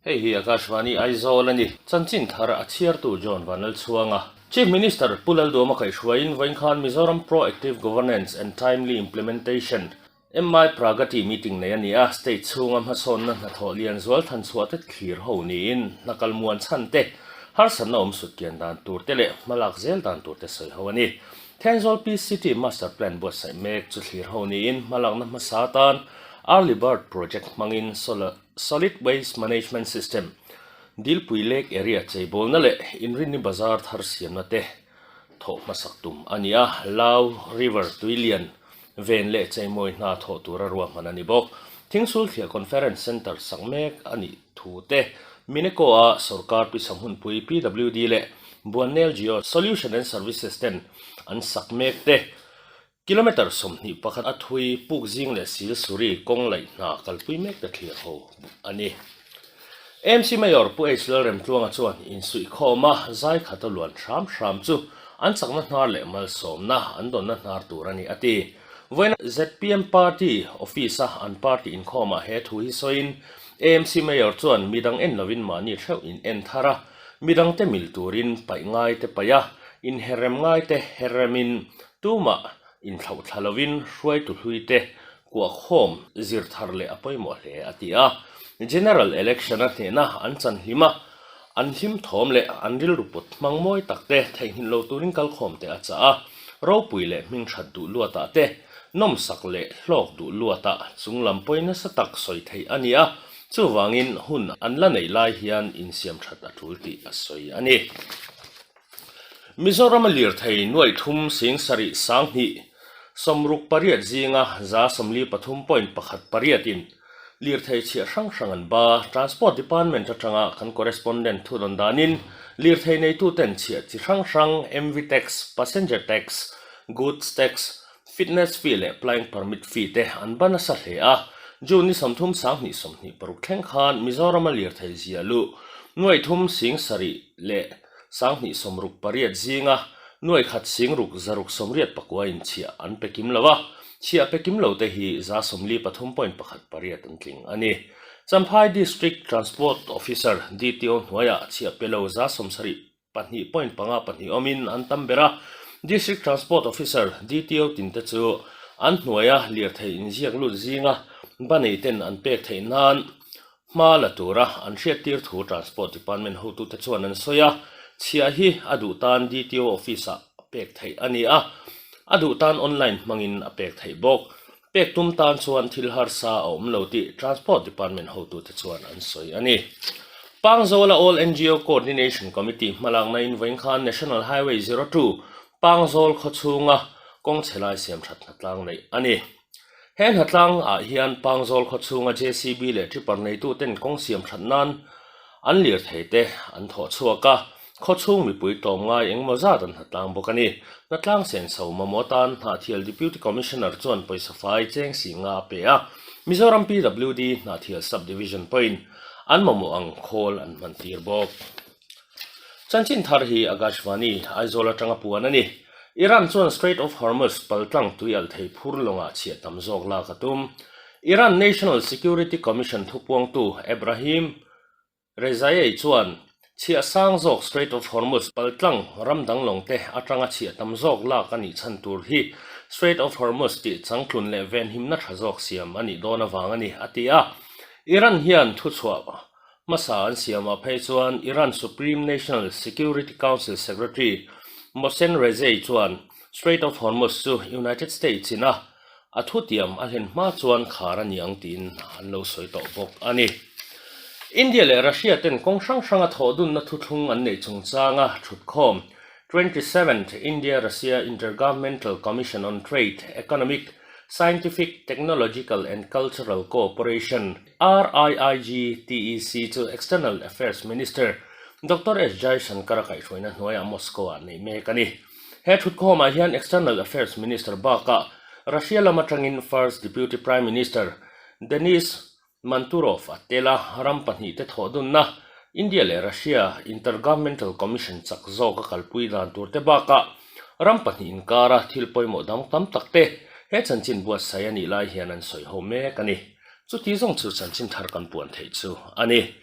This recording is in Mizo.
Hei hi Akashvani Aizawl a ni. Chanchin thar a chhiartu John Vanlalchhuanga. Chief Minister Pu Lalduama kaihhruaiin vawiin khan Mizoram Pro-Active Governance and Timely Implementation, MI Pragati meeting nei a ni a, state chhunga hmasawnna hnathawh lian zual thanchhuah te thlir ho niin hna kal muan chhan te, harsatna awm sut kian dan tur te leh hmalak zel dan tur te sawi ho a ni. Thenzawl Peace City Master Plan buatsaih mek chu thlir ho niin hmalakna hmasa tan Early Bird Project hmangin Solid Waste Management System, Dilpui Lake Area cheibawlna leh Inrinni Bazar thar siamna te thawh hmasak tum a ni a, Lau River tuilian ven leh cheimawi hna thawh tura ruahman a ni bawk. Thingsulthliah Conference Centre sak mek a nih thu te Mineco-a sawrkar pisa hmunpui PWD leh Buannel Geo Solution and Services ten an sak mek te Kilometre 21 a thui puk zing leh sil suri kawng laih hna kalpui mek te thlir ho a ni. AMC Mayor Pu H Lalremtluanga chuan insuihkhawm a zai khat a luan hram hram chu an chakna hnar leh malsawmna an dawnna hnar tur a ni a ti. Vawiina zpm Party Office a an party inkhawmah he thu hi sawiin AMC Mayor chuan midang en lovin mahni theuh in en thar a, midangte mil turin paih ngai te paih a, inherrem ngai te herremin Tumah inthlauh thla lovin hruaitu hluite kuahkhawm zir thar leh a pawimawh hle, a ti a. General Election a hnehna an chan hlim a, an hlim thawm leh an rilru put hmang mawi takte theihnghilh lo turin kalkhawmte a chah a. Ropui leh hming that duh luatah te, nawmsak leh hlawk duh luatah chunglam pawi nasa tak sawi theih a ni a, chuvangin hun an la neih lai hian insiam that a tul tih a sawi a ni. Mizorama lirthei nuaih thum sing sarih sanghnih sawmruk pariat zinga 43.1 pariatin lirthei chhiah hrang hrang an ba. Transport Department atanga kan correspondent thu dawn danin lirthei neituten chhiah chi hrang hrang MV tax, passenger tax, goods tax, fitness fee leh plying permit fee te an ba nasa hle a. June ni 30 sanghnih 26 thleng khan Mizorama lirthei ziah luh nuaih thum sing sarih leh 28 zinga nuaikhat singruk zaruk 84 inchhiah an pe kim lo a, chhiah pe kim lote hi 43.18 an tling a ni. Champhai District Transport Officer, DTO, hnuaiah chhiah pe lo 72.52 awmin an tam ber a, District Transport Officer, DTO, tinte chu an hnuaia lirthei inziak lut zinga baneiten an pek theih nan Hma la tura an hriattir thu Transport Department hotute chuan an sawi a, chhiah hi a duh tan DTO office-ah pek theih a ni a, a duh tan online hmangin a pek theih bawk. Pek tum tan chuan thil harsa a awm lo tih Transport Department hotute chuan an sawi a ni. Pangzawla All NGO Coordination Committee hmalakna in vawiin khan National Highway 02 Pangzawl khawchhunga kawng chhe lai siam that hnatlang neih a ni. He hnatlang ah hian Pangzawl khaw chhunga JCB leh tipper neitu ten kawng siam that nan an lirthei te an thawh chhuak a, khaw chhung mipui tlawm ngai engemaw zat an hnatlang bawk a ni. Hnatlang senso mamawh atan Hnahthial Deputy Commissioner chuan pawisa fai cheng si nga a pe a, Mizoram PWD Hnahthial Sub Division pawhin an mamawh ang khawl an hman tir bawk. Chanchin thar hi Akashvani, Aizawl atanga puan a ni. Iran chuan Strait of Hormuz paltlang tui alh thei phur lawngah chhiah tam zawk lak a tum. Iran National Security Commission thupuangtu Ebrahim Rezaei chuan chhiah sang zawk Strait of Hormuz paltlang ram dang lawngte atanga chhiah tam zawk lak a nih chhan tur hi Strait of Hormuz tih changtlun leh venhimna tha zawk siam a nih dawn avang a ni, a ti a. Iran hian thuchhuah Hmasa an siamah phei chuan Iran Supreme National Security Council Secretary Mohsen Rezaei chuan Strait of Hormuz chu United States in a a thutiam a hlen hma chuan khar a ni ang tiin an lo sawi tawh bawk a ni. India leh Russia ten kawng hrang hranga thawhdunna thuthlung an neih chungchanga thutkhawm 27th India-Russia Intergovernmental Commission on Trade, Economic, Scientific, Technological and Cultural Cooperation, RIIGTEC chu External Affairs Minister Doctor S Jaishankar a kaihhruaina hnuaiah Moscow-ah neih mek a ni. He thutkhawmah hian External Affairs Minister bakah Russia lam atangin First Deputy Prime Minister Denis Manturov a tel a, ram pahnihte thawhdunna India leh Russia Intergovernmental Commission chak zawk a kalpui dan turte bakah ram pahnih inkara thil pawimawh dang tam takte he chanchin buatsaih a nih lai hian an sawi ho mek a ni. Chuti zawng chu chanchin thar kan puan theih chu a ni.